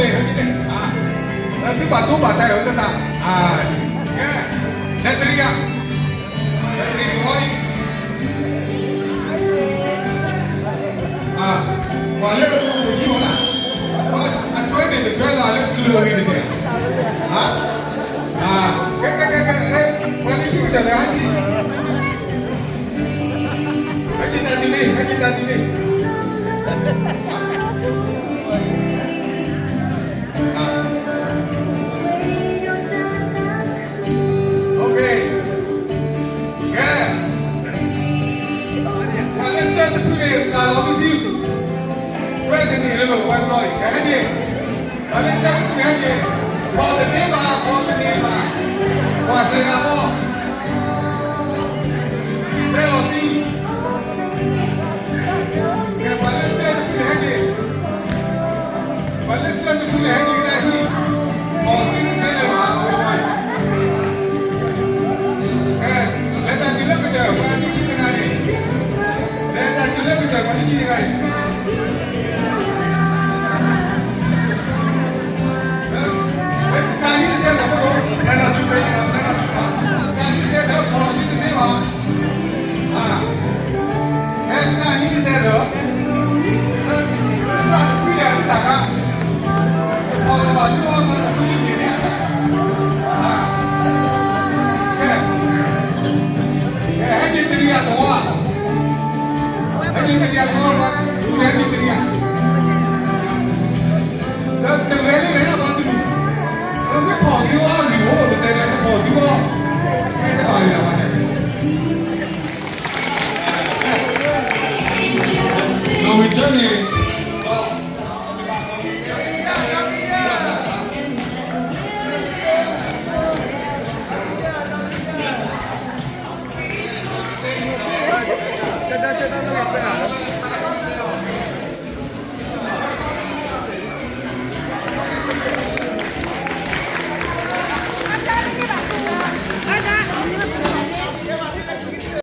န့ၣ် ဟဲက့ၤန့ၣ် သုဘၣ်တိဘၣ်တဲလီၤလၢတၢ် ကဲ လဲၤတရံးယၤ လဲၤတရံးန့ၣ်ဝံၤ ပှၤလၢအပူၤယံၤဝဲဒၣ် အထွဲန့ၣ်တထွဲလီၤလၢကျၢၤဂ့ၤတက့ၢ် ကဲ ကဲ ကဲ ကဲ ပှၤန့ၣ်ဆူၣ်တၢ်လၢဟဲက့ၤ ဟဲက့ၤတၢ်ဒ်န့ၣ် ဟဲက့ၤတၢ်ဒ်န့ၣ် ကဲ ပှၤလၢတၢၢ်တဖုန့ၣ် တၢ်လီၤသူဆူ ဝဲတန့ၢ်လၢပဝဲတဘျီအံၤ ကဟဲက့ၤ ပှၤလၢတၢၢ်တဖုန့ၣ်ဟဲက့ၤ ဖီတန့ၢ်ဘၣ် ဖီတန့ၢ်ဘၣ် ပှၤစဲးဂၤ